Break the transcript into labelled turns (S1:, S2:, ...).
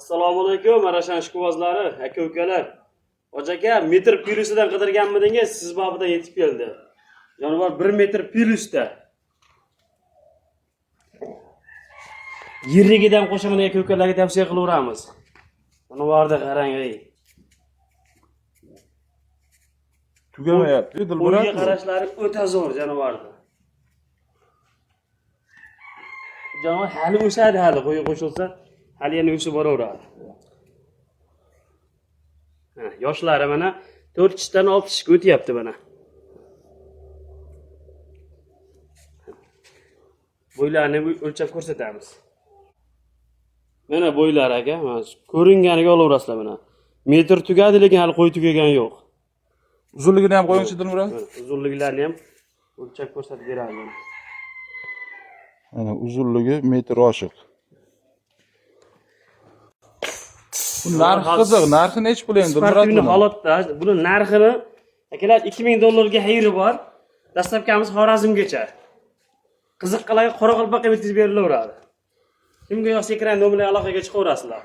S1: Assalomu alaykum, Arashan ishqibozlari, aka ukalar. Hoji aka, metr plyusidan qidirganmidingiz? Siz bobidan yetib keldi. Jonivor 1 metr plyusda. Yirigidan qo'shaman, aka ukalarga tavsiya qilaveramiz. Jonivorni qarang, ey.
S2: Tugamayapti, Dilmurod.
S1: Qo'yga qarashlari o'ta zo'r jonivorni. Jonivor hali o'sadi, hali qo'yga qo'shilsa, hali yana o'sib boraveradi. Ha, yoshlari mana 4 tishdan 6 tishga o'tyapti mana. Bo'ylarini o'lchab ko'rsatamiz. Mana bo'ylari aka, mana shu ko'ringaniga olaverasizlar mana. Metr tugadi, lekin hali qo'y tugagani yo'q.
S2: Uzunligini ham qo'yingchi, Dilmurod.
S1: Mana uzunliklarini ham o'lchab ko'rsatib beramiz mana.
S2: Mana uzunligi metr oshiq. Bu narxi qiziq, narxi nechi pul endi, Dilmurod?
S1: Спортивный
S2: buni?
S1: Holatda buni narxini akalar 2000 dollarga xayri bor. Dastlabkamiz Xorazmgacha. Qiziqqanlarga Qoraqalpoqqa yetkazib berilaveradi. Kimga yoqsa, ekran nomerga aloqaga chiqaverasizlar.